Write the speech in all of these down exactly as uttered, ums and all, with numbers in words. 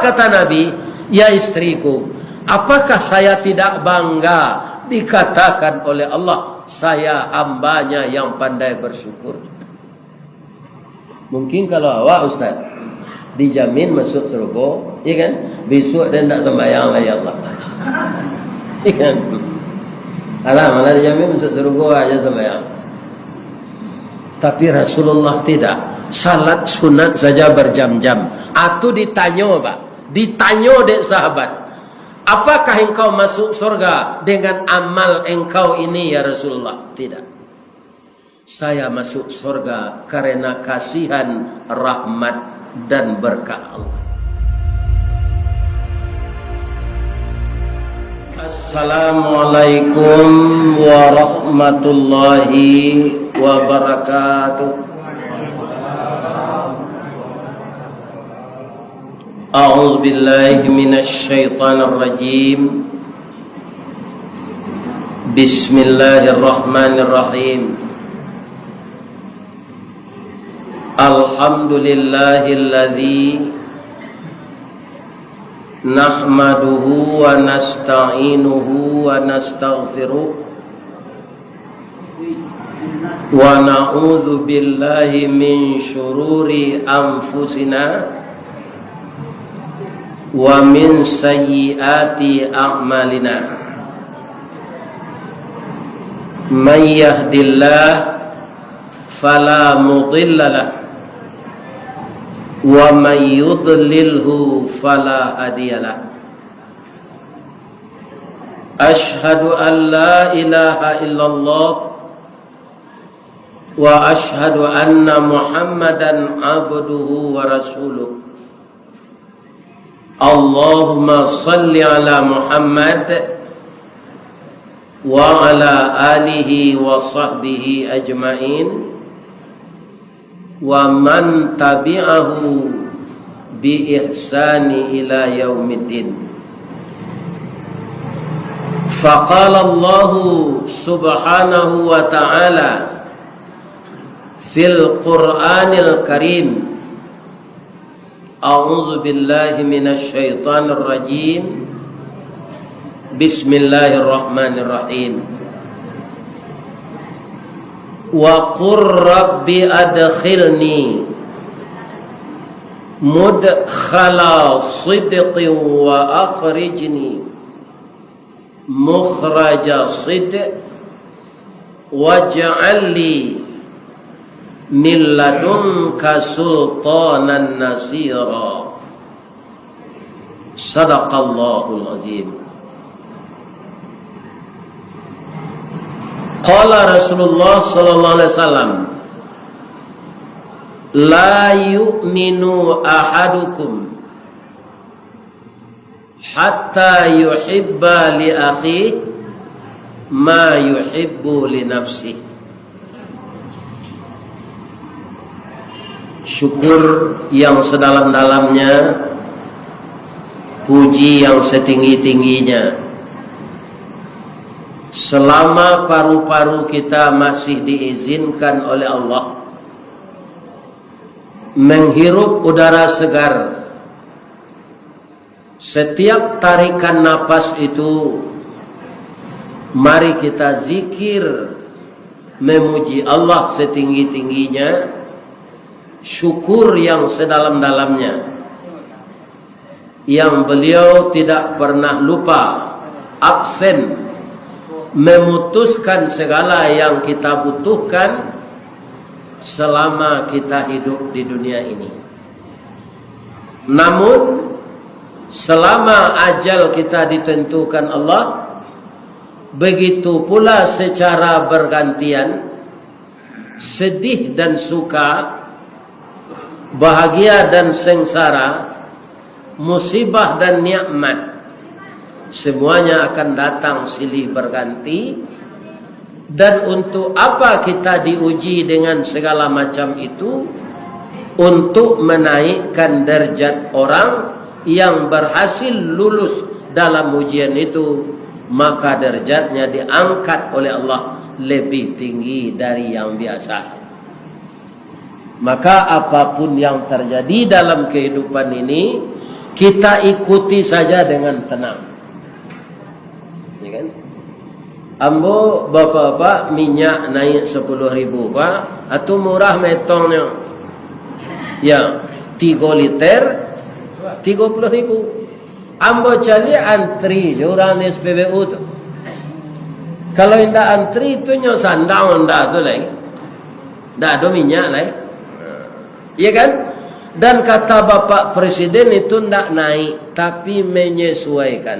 Kata Nabi, "Ya istriku, apakah saya tidak bangga dikatakan oleh Allah, saya hambanya yang pandai bersyukur?" Mungkin kalau awak, Ustaz, dijamin masuk surga, ya kan? Besok dia ndak sembahyang lah, ya Allah. Ya kan? Alah, malah dijamin masuk surga aja sembahyang. Tapi Rasulullah tidak. Salat sunat saja berjam-jam. Atu ditanyo, Pak. Ditanyo dek sahabat, "Apakah engkau masuk surga dengan amal engkau ini, ya Rasulullah?" Tidak. "Saya masuk surga karena kasihan, rahmat, dan berkah Allah." Assalamualaikum warahmatullahi wabarakatuh. A'udzubillahi minasyaitonirrajim. Bismillahirrahmanirrahim. Alhamdulillahilladzi nahmaduhu wa nasta'inuhu wa nastaghfiruh. Wa na'udzu billahi min syururi anfusina wa min sayyiati a'malina. May yahdillah fala mudhillalah, wa may yudlilhu fala hadiyalah. Asyhadu an la ilaha illallah, wa asyhadu anna Muhammadan abduhu wa rasuluh. Allahumma salli ala Muhammad wa ala alihi wa sahbihi ajmain, wa man tabi'ahu bi ihsani ila yaumiddin. Faqala Allahu subhanahu wa ta'ala fil Qur'anil Karim, a'udzu billahi minasy syaithanir rajim. Bismillahirrahmanirrahim. Wa qur rabbi adkhilni mudkhala sidqin wa akhrijni mukhraja sidq, waj'al li min ladunka sultanan nasira. Sadaqallahul azim. Qala Rasulullah sallallahu alaihi wasallam, "La yu'minu ahadukum hatta yuhibba li akhihi ma yuhibbu li nafsihi." Syukur yang sedalam-dalamnya, puji yang setinggi-tingginya. Selama paru-paru kita masih diizinkan oleh Allah menghirup udara segar, setiap tarikan napas itu, mari kita zikir, memuji Allah setinggi-tingginya, syukur yang sedalam-dalamnya, yang beliau tidak pernah lupa, absen, memutuskan segala yang kita butuhkan selama kita hidup di dunia ini. Namun, selama ajal kita ditentukan Allah, begitu pula secara bergantian, sedih dan suka, bahagia dan sengsara, musibah dan nikmat, semuanya akan datang silih berganti. Dan untuk apa kita diuji dengan segala macam itu? Untuk menaikkan derajat orang yang berhasil lulus dalam ujian itu, maka derajatnya diangkat oleh Allah lebih tinggi dari yang biasa. Maka, apapun yang terjadi dalam kehidupan ini, Kita ikuti saja dengan tenang. Ya kan? Ambo, bapak-bapak, minyak naik sepuluh ribu, Pak. Atu murah metongnyo. Ya, tigo liter, tigo puluh ribu. Ambo caliak antri jo urang di S P B U tu. Kalau indak antri, itu nyo sandang Honda tu lai. Ndak ado minyak lai. Iya kan? Dan kata Bapak Presiden itu ndak naik, tapi menyesuaikan.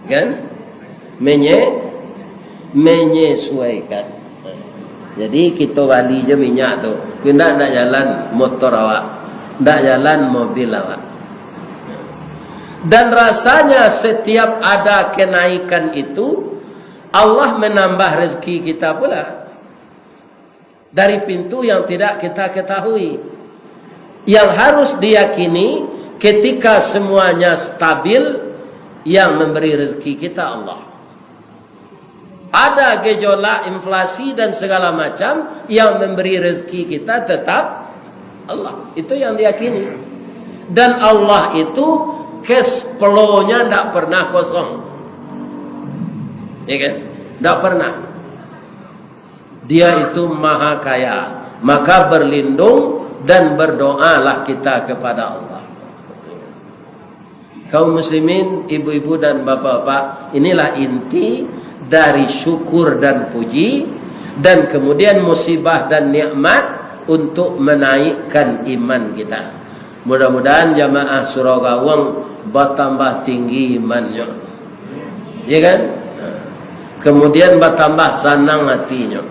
Kan? Menye-, menyesuaikan. Jadi, kito bali je minyak tu. Indak, ndak jalan motor awak. Ndak jalan mobil awak. Dan rasanya setiap ada kenaikan itu, Allah menambah rezeki kita pula dari pintu yang tidak kita ketahui. Yang harus diyakini, ketika semuanya stabil, yang memberi rezeki kita Allah. Ada gejolak inflasi dan segala macam, yang memberi rezeki kita tetap Allah. Itu yang diyakini. Dan Allah itu cash flow-nya ndak pernah kosong. Ya kan? Ndak pernah. Dia itu maha kaya. Maka berlindung dan berdoalah kita kepada Allah. Kaum muslimin, ibu-ibu dan bapak-bapak, inilah inti dari syukur dan puji, dan kemudian musibah dan nikmat untuk menaikkan iman kita. Mudah-mudahan jamaah Surau Gawang batambah tinggi imannyo. Ya kan? Kemudian batambah sanang hatinyo.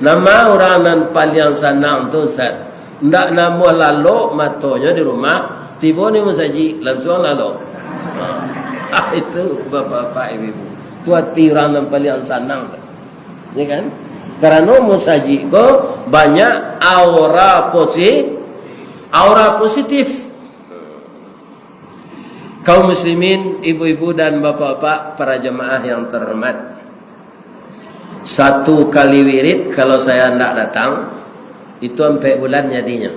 Nama urang nan paliang sanang tu, Ustaz? Ndak namuah lalok matonyo di rumah, tibo di musajik, lansuang lalok. Ha. Itu bapak-bapak, ibu-ibu. Tu ati urang nan paliang sanang. Ya kan? Karano musajik ko banyak aura posi-, aura positif. Kaum muslimin, ibu-ibu dan bapak-bapak, para jamaah yang terhormat. Satu kali wirid, kalau saya ndak datang, itu ampek bulan jadinyo.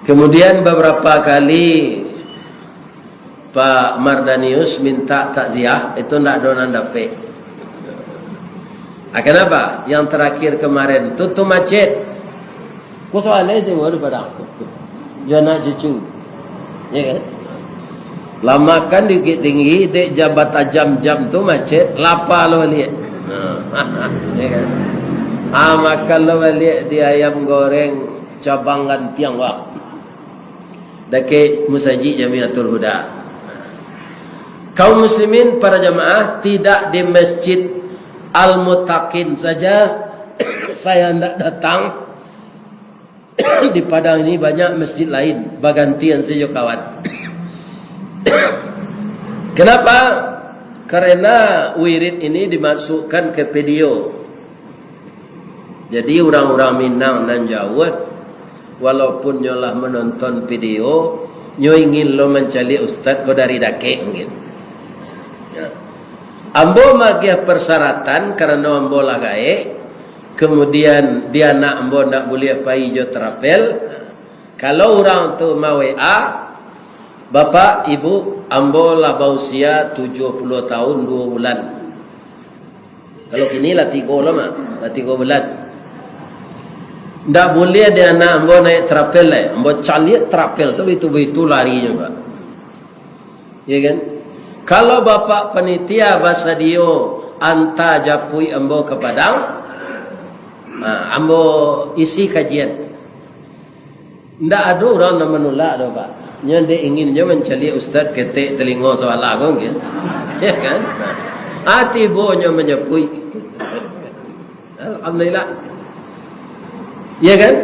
Kemudian beberapa kali Pak Mardanius minta takziah, itu ndak ado nan dapek. Ah, kenapa? Yang terakhir kemarin tu, tu macet. Ko soalnyo itu baru Padang. Jo anak cucu. Ya kan? Lah makan di Bukittinggi, dek jabat jam-jam tu macet, lapa lo baliak. Nah, ya kan? Ah, makan lo baliak di ayam goreng cabang gantiang, wah. Dakek Musajik Jamiatul Huda. Kaum muslimin, para jamaah, tidak di Masjid Al-Mutakin saja saya ndak datang. Di Padang ini banyak masjid lain, bagantian sajo kawan. Kenapa? Karena wirid ini dimasukkan ke video. Jadi, urang-urang Minang nan jauah, walaupun nyo lah manonton video, nyo ingin lo mancaliak ustaz ko dari dakek mungkin. Ya. Ambo maagiah parsaratan karano ambo lah gaek, kemudian di anak ambo ndak buliah pai jo travel. Kalau urang tu ma-W A, "Bapak, Ibu, ambo lah bausia tujuah puluah tahun duo bulan." Kalau kini lah tigo lah, Mak. Lah tigo bulan. Ndak buliah di anak ambo naik travel lai. Ambo caliak travel tu baitu-baitu larinyo, Pak. Ya kan? Kalau Bapak panitia basadio anta japuik ambo ka Padang, ha, ambo isi kajian. Ndak ado urang nan manulak doh, Pak. Nyo dek ingin nyo mancaliak ustaz ketek talingo sabalah ko mungkin. Ya kan? Ah, tibo nyo manjapuik. Alhamdulillah. Ya kan?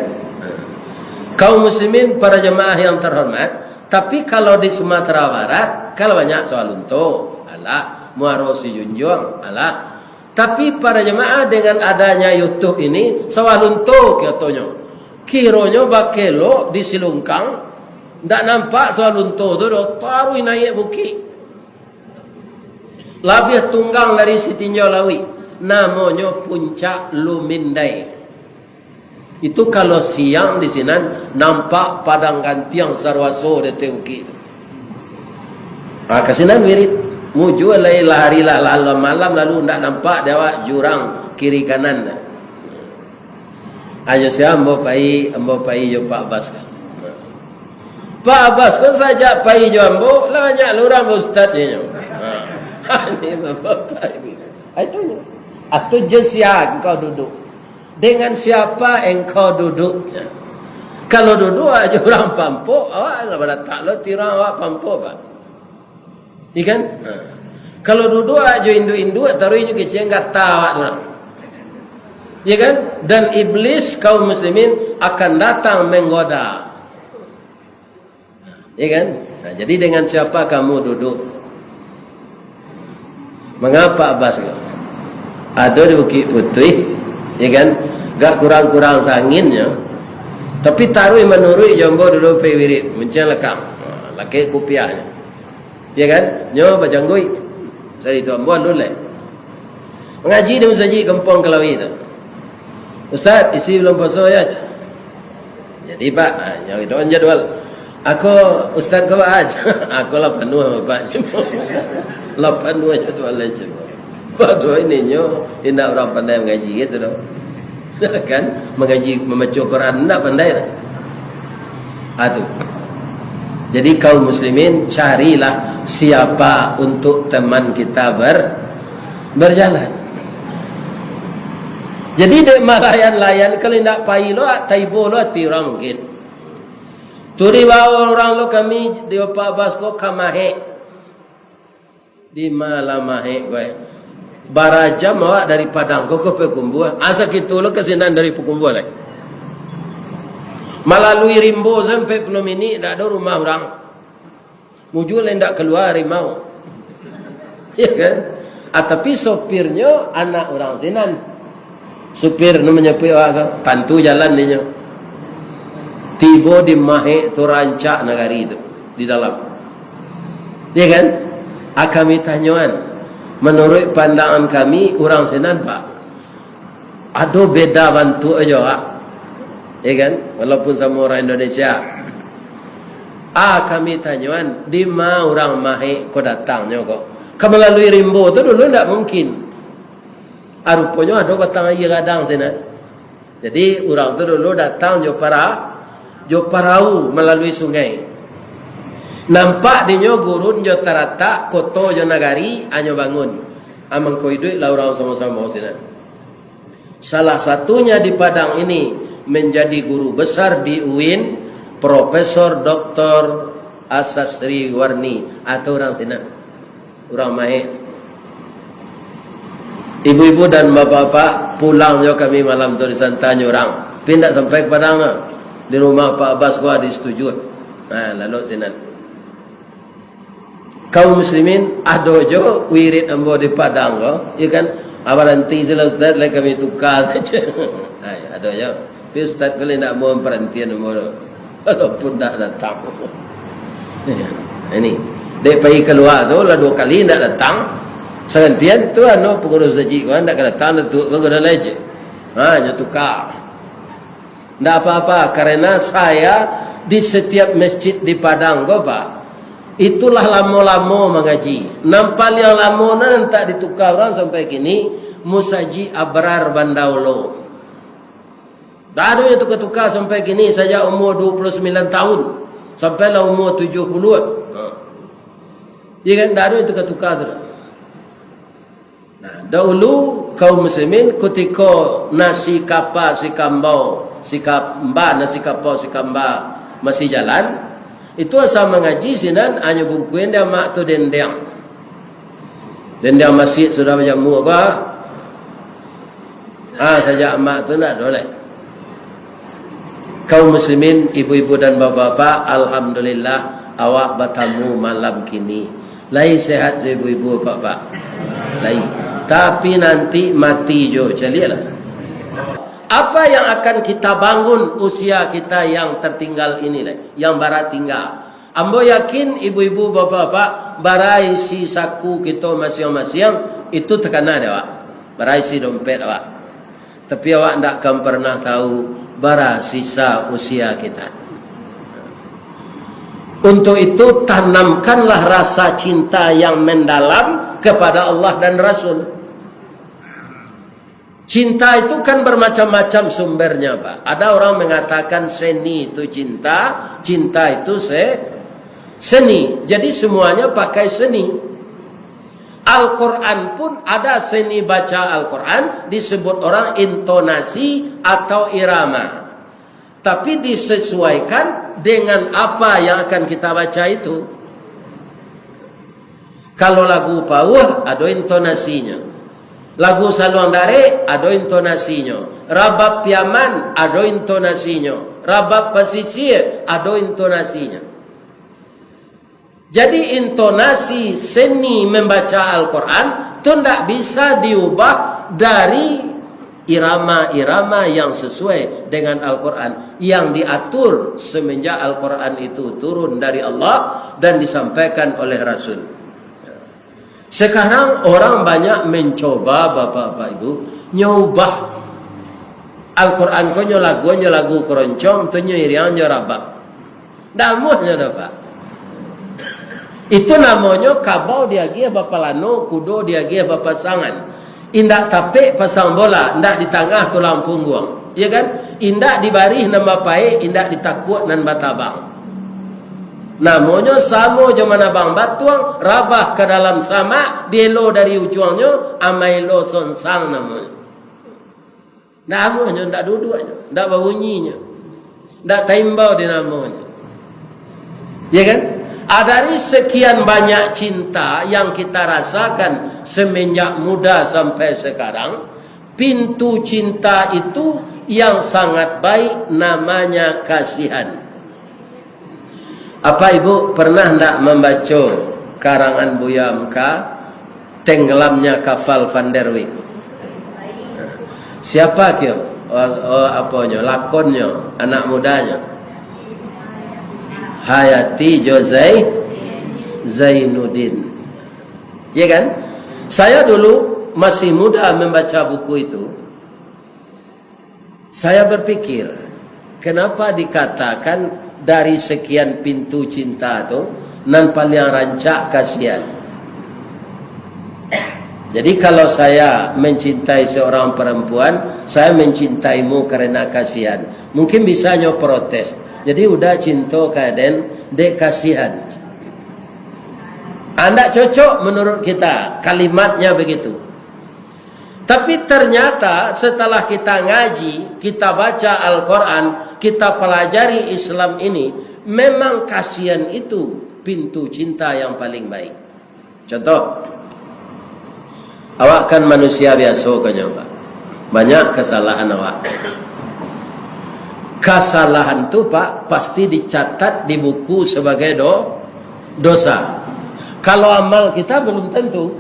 Kaum muslimin, para jamaah yang terhormat, tapi kalau di Sumatera Barat, kalau banyak Sawah Lunto, alah, Muaro Sijunjuang, alah, tapi para jamaah, dengan adanya YouTube ini, Sawah Lunto katonyo. Kironyo bakelok di Silungkang, ndak nampak Sawah Lunto tu doh, taruih naiak bukik. Labiah tunggang dari sitinjau lauik, namonyo Puncak Lumindai. Itu kalau siang di sinan, nampak padang gantiang saruaso di ateh bukik tu. Ha, ka sinan wirid. Mujua lai lah ari lah, lah, lah malam, lalu ndak nampak dek awak jurang kiri kanan. Ayo sia ambo pai, ambo pai jo Pak Bas. Pak Bas ko sajak pai jo ambo, lah banyak lo urang ustaz nyo. Ha. Ni bapak ini. Ha, itu nyo. Atau je sia engkau duduk. Dengan siapa engkau duduk? Kalau duduk aja urang pampok, awak lah baratak lo tirang awak pampok, Pak. Iya kan? Ha. Kalau duduk aja induak-induak, taruih inyo kecek gata awak tu urang. Iya kan? Dan iblis kaum muslimin akan datang menggoda. Ya kan? Nah, jadi dengan siapa kamu duduk? Mangapa Abbas ko? Ado di Bukik Putuih, ya kan? Gak kurang-kurang sanginnyo. Tapi taruih manuruik jo ambo dulu pai wirid, muncang lekang. Ha, lakek kupiahnyo. Ya kan? Nyo bajangguik. Sari tu ambo alun lai. Mangaji di masajik Kampuang Kalawi tu. "Ustaz, isi bulan puaso ya?" Jadi, Pak, ha, nyo doan jadwal. "Ako ustaz ko, Pak?" "Ako lah panuah, Pak." Lah panuah jadwal lai, cuma. Panuah iko nyo, indak urang pandai mangaji gitu doh. Kan? Mangaji, mambaco Quran, indak pandai doh. Ha, tu. Jadi, kaum muslimin, carilah siapa untuk teman kita ber-, berjalan. Jadi, dek malayan-layan, kalau indak pai lo, taibo lo ati urang mungkin. Tu dibawo urang lo kami, di Pak Bas ko ka Mahek. Di ma lah Mahek ko, eh. Bara jam awak dari Padang ko ka Payakumbuah. Asa kitu lo ka sinan dari Payakumbuah lai. Malalui rimbo sampai puluah minik, ndak ado rumah urang. Mujua lai ndak kalua harimau. Ya kan? Ah, tapi sopirnyo anak urang sinan. Supir nan manyapuik awak ko, tantu jalan dinyo. Tibo di Mahek tu rancak nagari tu, di dalam. Ya kan? Ah, kami tanyoan, manuruik pandangan kami, urang sinan, Pak, ado beda bantuak ajo, Pak. Ya kan? Walaupun samo urang Indonesia. Ah, kami tanyoan, di ma urang Mahek ko datangnyo ko? Ka malalui rimbo tu dulu ndak mungkin. Ah, ruponyo ado batang aia gadang sinan. Jadi, urang tu dulu datang jo para-, jo parau malalui sungai. Nampak dinyo gurun jo taratak, koto jo nagari, anyo bangun. Ah, mangko iduiklah urang samo-samo sinan. Salah satunya di Padang ini menjadi guru besar di UIN, Profesor Doktor Asasri Warni, atau urang sinan. Urang Mahek. Ibu-ibu dan bapak-bapak, pulang jo kami malam tu disantanyo urang. Tapi indak sampai ka Padang lah. Di rumah Pak Bas ko disetuju. Ha, lalu sinan. Kaum muslimin, ado jo wirid ambo di Padang ko, ya kan? Ah, baranti sila ustaz, lai kami tuka sajo. Ai, ado jo. Tapi ustaz ko lai ndak mau parantian ambo tu. Walaupun ndak datang. Ya, ini. Dek pai kalua tu, lah duo kali ndak datang. Sagantian tu, anu, pangurus masajik ko, ndak ka datang, Datuk ko, ko dah lai je. Ha, nyo tuka. Ndak apa-apa, karena saya di setiap masjid di Padang ko, Pak, itulah lamo-lamo mangaji. Nan paliang lamo nan tak dituka urang sampai kini, Musajik Abrar Banda Ulo. Ndak ado yang tuka-tuka sampai kini, sajak umur dua puluh sembilan tahun, sampailah umur tujuh puluh. Ha. Iya kan? Ndak ado yang tuka-tuka tu dah. Nah, dahulu kaum muslimin kutiko nasi kapa sikambau, sikamba, nasi kapau sikamba masih jalan, itu asa mangaji sinan hanyo bungkuihan dek amak tu dendeng. Dendeng masjid sudah bajamu ko, ah, sajak amak tu ndak ado lai. Kaum muslimin, ibu-ibu dan bapak-bapak, alhamdulillah, awak batamu malam kini. Lai sehat se ibu-ibu, bapak-bapak? Lai. Tapi nanti mati jo, caliaklah. Apa yang akan kita bangun usia kita yang tertinggal ini lai, yang bara tingga? Ambo yakin ibu-ibu, bapak-bapak, bara isi saku kito masiang-masiang, itu takana dek awak. Bara isi dompet awak. Tapi awak ndak akan pernah tahu Bara sisa usia kita. Untuk itu, tanamkanlah rasa cinta yang mendalam kepada Allah dan Rasul. Cinta itu kan bermacam-macam sumbernya, Pak. Ada orang mengatakan seni itu cinta, cinta itu se-, seni. Jadi, semuanya pakai seni. Al-Quran pun ada seni baca Al-Quran, disebut orang intonasi atau irama. Tapi disesuaikan dengan apa yang akan kita baca itu. Kalau lagu Pauh, ado intonasinyo. Lagu Saluang Darek, ado intonasinyo. Rabab Piaman, ado intonasinyo. Rabab Pasisia, ado intonasinyo. Jadi, intonasi seni membaca Al-Quran tu ndak bisa diubah dari irama-irama yang sesuai dengan Al-Quran, yang diatur semenjak Al-Quran itu turun dari Allah dan disampaikan oleh Rasul. Sekarang orang banyak mencoba, Bapak-bapak Ibu, nyo ubah Al-Quran ko nyo lagu, nyo lagu keroncong, tu nyo iriang, nyo rabab. Ndak amuah nyo doh, Pak. Itu namonyo kabau diagiah bapalano, kudo diagiah bapasangan. Indak tapek pasang bola, indak di tangah tulang pungguang. Ya kan? Indak di barih nan bapaek, indak di takuak nan batabang. Namonyo samo jo manabang batuang, rabah ka dalam samak, dielo dari ujuangnyo, amai lo sonsang namonyo. Ndak amuahnyo, ndak duduaknyo, ndak babunyinyo, ndak taimbau di namonyo. Ya kan? Ah, dari sekian banyak cinta yang kita rasakan semenjak muda sampai sekarang, pintu cinta itu yang sangat baik namanya kasihan. Apa ibu pernah ndak mambaco karangan Buya Hamka, Tenggelamnya Kapal Van der Wijck? Siapa kio? Oh, oh, aponyo, lakonnyo, anak mudanyo? Hayati jo Zai-, Zainuddin. Ya kan? Saya dulu masih muda membaca buku itu. Saya berpikir, kenapa dikatakan dari sekian pintu cinta tu, nan paling rancak kasihan? Jadi, kalau saya mencintai seorang perempuan, saya mencintaimu karena kasihan. Mungkin bisa nyo protes. Jadi, uda cinto ka den dek kasihan. Ndak cocok menurut kita, kalimatnya begitu. Tapi ternyata setelah kita ngaji, kita baca Al-Quran, kita pelajari Islam ini, memang kasihan itu pintu cinta yang paling baik. Contoh, awak kan manusia biaso ko nyo, Pak. Banyak kesalahan awak. Kesalahan tu, Pak, pasti dicatat di buku sebagai do-, dosa. Kalau amal kita belum tentu.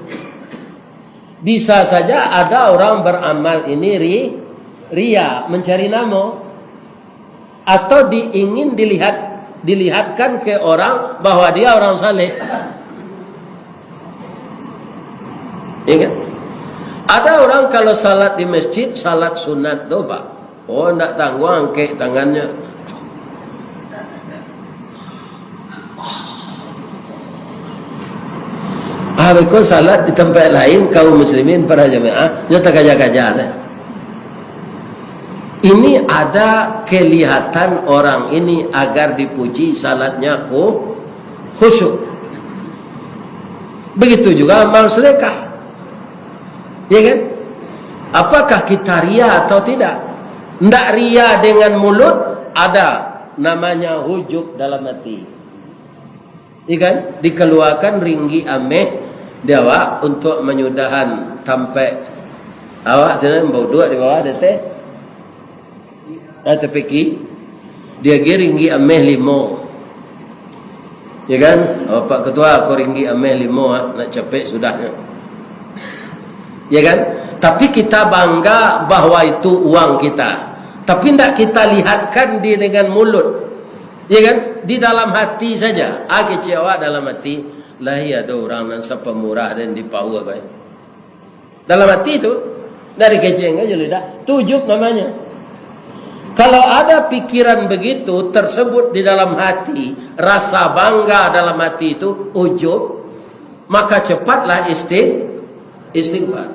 Bisa saja ada orang beramal ini ri-, ria, mencari namo, atau diingin dilihat, dilihatkan ke orang bahwa dia orang saleh. Ya kan? Ada orang kalau salat di masjid, salat sunat tu, Pak. Oh, ndak tangguang angkek tangannyo. Ah, beko salat di tampek lain, kaum muslimin para jamaah, nyo takaja-kaja deh. Ini ada kelihatan orang ini agar dipuji salatnya ku-, khusyuk. Begitu juga amal sedekah. Ya kan? Apakah kita ria atau tidak? Ndak ria dengan mulut, ada namanya hujuk dalam hati. Ya kan? Dikeluarkan ringgik ameh di awak untuk menyudahan tampek awak, sinan bauduak di bawah, deteh. Nah, tapiki, diagiah ringgik ameh limo. Ya kan? Oh, Pak Ketua, ko ringgik ameh limo, ah, nak capek sudahnyo. Ya kan? Tapi kita bangga bahwa itu uang kita. Tapi ndak kita lihatkan di, dengan mulut. Ya kan? Di dalam hati saja. Ah, kecek awak dalam hati, "Lah, iyo ado urang nan sapamurah den di Pauh, bae." Dalam hati tu, dari keceng aja lidah, tu ujub namanya. Kalau ada pikiran begitu tersebut di dalam hati, rasa bangga dalam hati itu, ujub, maka cepatlah isti-, istighfar.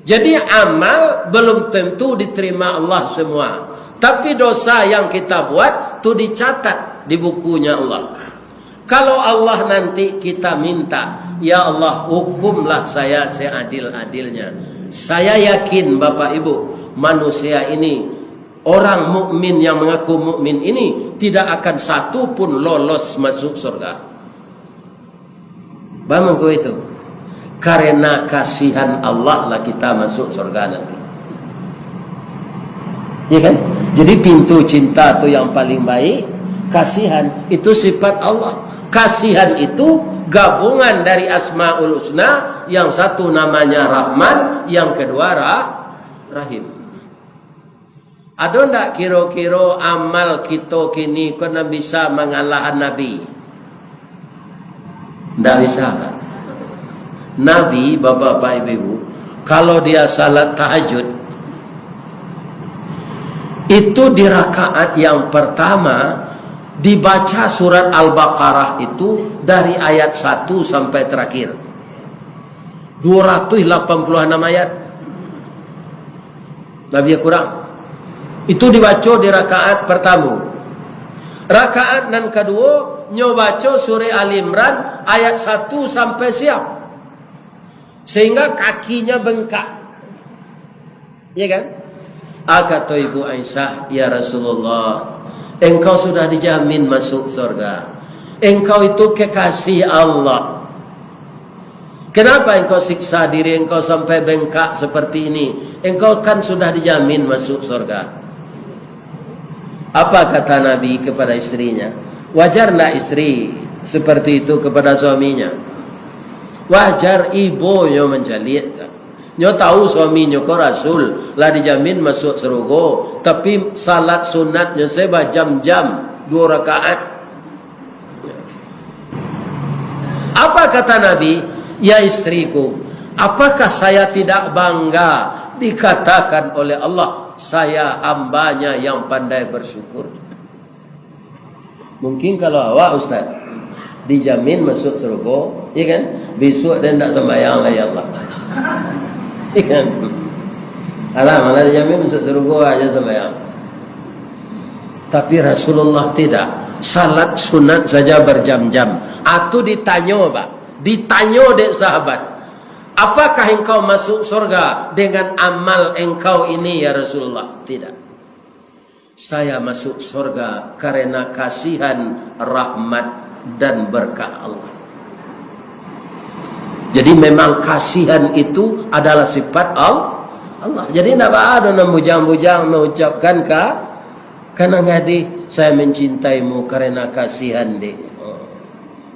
Jadi, amal belum tentu diterima Allah semua. Tapi dosa yang kita buat tu dicatat di bukunya Allah. Kalau Allah nanti kita minta, "Ya Allah, hukumlah saya seadil-adilnya." Saya yakin, Bapak Ibu, manusia ini, orang mukmin yang mengaku mukmin ini, tidak akan satu pun lolos masuk surga. Bamangko itu? Karena kasihan Allah lah kita masuk surga nanti. Ya kan? Jadi, pintu cinta tu yang paling baik, kasihan. Itu sifat Allah. Kasihan itu gabungan dari Asmaul Husna, yang satu namanya Rahman, yang kedua Ra-, Rahim. Ado ndak kiro-kiro amal kito kini ko nan bisa mangalahan Nabi? Ndak bisa, Pak. Nabi, Bapak-bapak, Ibu-ibu, kalau dia salat tahajud, itu di rakaat yang pertama dibaca surat Al-Baqarah itu dari ayat satu sampai terakhir. Dua ratus lapan puluh enam ayat. Labiah kurang. Itu dibaco di rakaat partamo. Rakaat nan kaduo, nyo baco surah Ali Imran ayat satu sampai siap. Sehingga kakinya bengkak. Ya kan? Ah, kato Ibu Aisyah, "Ya Rasulullah, engkau sudah dijamin masuk surga. Engkau itu kekasih Allah. Kenapa engkau siksa diri engkau sampai bengkak seperti ini? Engkau kan sudah dijamin masuk surga." Apa kata Nabi kepada istrinya? Wajar ndak istri seperti itu kepada suaminya? Wajar, ibonyo mancaliak. Nyo tahu suaminyo ko Rasul, lah dijamin masuk sarugo, tapi salat sunatnyo se bajam-jam, duo rakaat. Apa kata Nabi? "Ya istriku, apakah saya tidak bangga dikatakan oleh Allah, saya hambanya yang pandai bersyukur?" Mungkin kalau awak, Ustaz, dijamin masuk sarugo, ya kan? Bisuak den ndak sambayang lai, ya Allah. Ya kan? Alah, malah dijamin masuk sarugo aja sambayang. Tapi Rasulullah tidak. Salat sunat saja berjam-jam. Atu ditanyo, Pak. Ditanyo dek sahabat, "Apakah engkau masuk surga dengan amal engkau ini, ya Rasulullah?" Tidak. Saya masuk surga karena kasihan, rahmat, dan berkah Allah. Jadi, memang kasihan itu adalah sifat Al-, Allah. Jadi, ndak baa doh nan bujang-bujang mengucapkan ka, ka nan gadih, "Saya mencintaimu karena kasihan, Dek."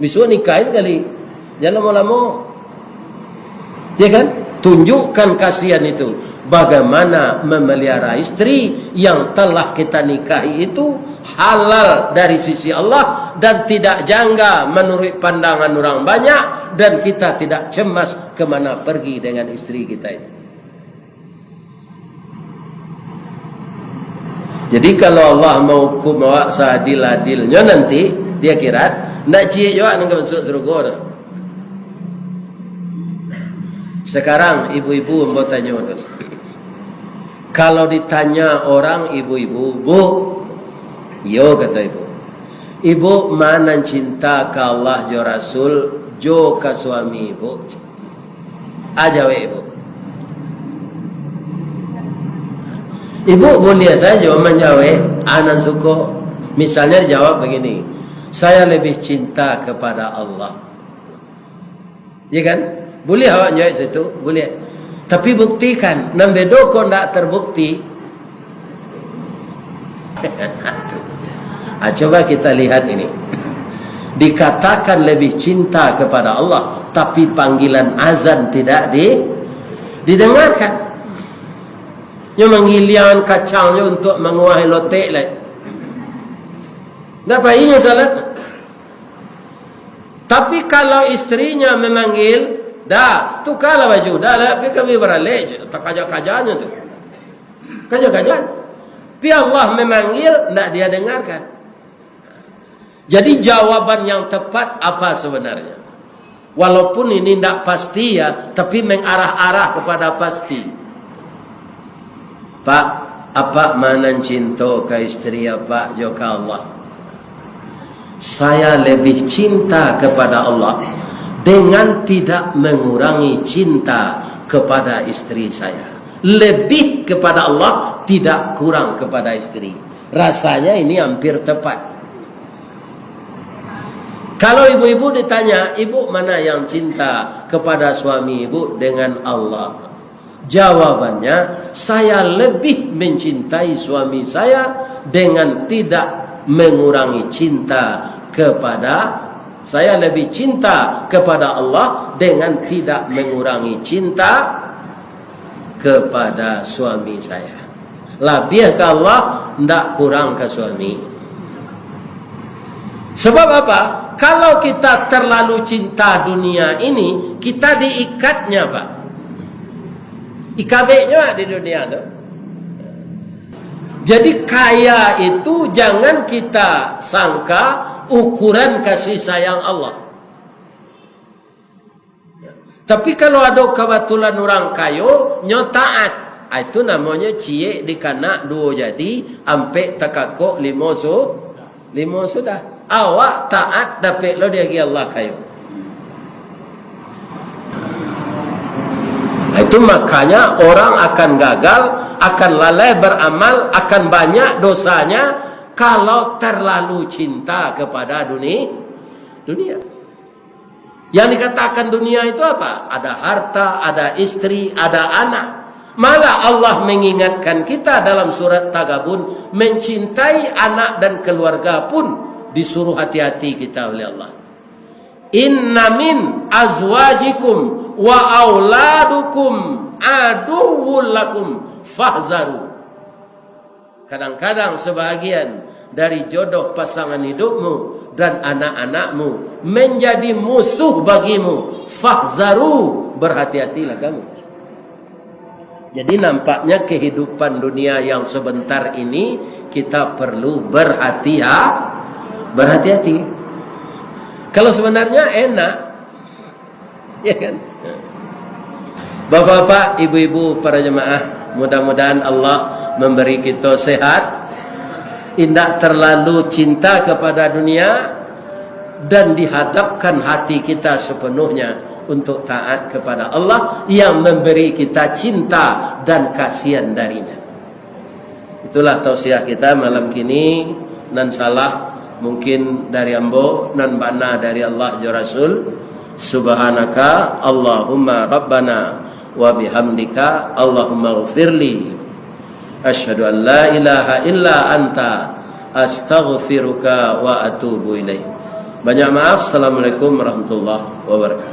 Bisuak nikah sakali. Jan lamo-lamo. Ya kan? Tunjukkan kasihan itu. Bagaimana memelihara istri yang telah kita nikahi itu halal dari sisi Allah dan tidak jangga menurut pandangan orang banyak, dan kita tidak cemas kemana pergi dengan istri kita itu. Jadi, kalau Allah mahukum awak saadil-adilnyo nanti di akhirat, ndak ciek juo nan ka masuak sarugo tu. Sekarang, ibu-ibu, ambo tanyo dulu. Kalau ditanya orang, ibu-ibu, "Bu," iyo, kato ibu, "ibu ma nan cinta ka Allah jo Rasul, jo ka suami ibu?" A jawek ibu. Ibu buliah sajo manjawek a nan suko. Misalnya dijawab begini, "Saya lebih cinta kepada Allah." Ya kan? Buliah awak jawek situ, buliah. Tapi buktikan, nan bedo kok ndak terbukti. Ah, coba kita lihat ini. Dikatakan lebih cinta kepada Allah, tapi panggilan azan tidak di-, didengarkan. Nyo manggiliang kacangnyo untuk manguahi lotek lai. Ndak pai nyo salat. Tapi kalau istrinya memanggil, "Dah, tukarlah baju, dah lah, pai kami baralek," takaja-kajanyo tu. Kaja-kaja. Tapi Allah memanggil, ndak dia dengarkan. Jadi, jawaban yang tepat apa sebenarnya? Walaupun ini ndak pasti, ya, tapi mengarah-arah kepada pasti. Pak, apak ma nan cinto ka istri apak jo ka Allah? Saya lebih cinta kepada Allah dengan tidak mengurangi cinta kepada istri saya. Lebih kepada Allah, tidak kurang kepada istri. Rasanya ini hampir tepat. Kalau ibu-ibu ditanya, "Ibu mana yang cinta kepada suami ibu dengan Allah?" Jawabannya, saya lebih mencintai suami saya dengan tidak mengurangi cinta kepada, saya lebih cinta kepada Allah dengan tidak mengurangi cinta kepada suami saya. Labiah ka Allah, ndak kurang ka suami. Sebab apa? Kalau kita terlalu cinta dunia ini, kita diikatnya, Pak. Ikabeknya di dunia tu. Jadi, kaya itu jangan kita sangka ukuran kasih sayang Allah. Tapi kalau ado kabatulan urang kayo, nyo taat. Ah, itu namonyo ciek dikanak duo jadi, ampek takakok, limo su-, limo sudah. Awak taat, dapek lo diagiah Allah kayo. Ah, itu makanya orang akan gagal, akan lalai beramal, akan banyak dosanya, kalau terlalu cinta kepada duni-, dunia. Yang dikatakan dunia itu apa? Ada harta, ada istri, ada anak. Malah Allah mengingatkan kita dalam surat Taghabun, mencintai anak dan keluarga pun disuruh hati-hati kita oleh Allah. "Inna min azwajikum wa auladukum aduwwul lakum fahzaru." Kadang-kadang sebahagian dari jodoh pasangan hidupmu dan anak-anakmu menjadi musuh bagimu. Fahzaru, berhati-hatilah kamu. Jadi, nampaknya kehidupan dunia yang sebentar ini kita perlu berhati-ha-, berhati-hati. Kalau sebenarnya enak, ya kan? Bapak-bapak, ibu-ibu, para jemaah, mudah-mudahan Allah memberi kita sehat, indak terlalu cinta kepada dunia, dan dihadapkan hati kita sepenuhnya untuk taat kepada Allah yang memberi kita cinta dan kasihan dari-Nya. Itulah tausiah kita malam kini. Nan salah mungkin dari ambo, nan bana dari Allah jo Rasul. Subhanaka Allahumma Rabbana wa bihamdika, Allahumma ghfirli. Asyhadu an la ilaha illa anta, astaghfiruka wa atubu ilaik. Banyak maaf. Assalamualaikum warahmatullahi wabarakatuh.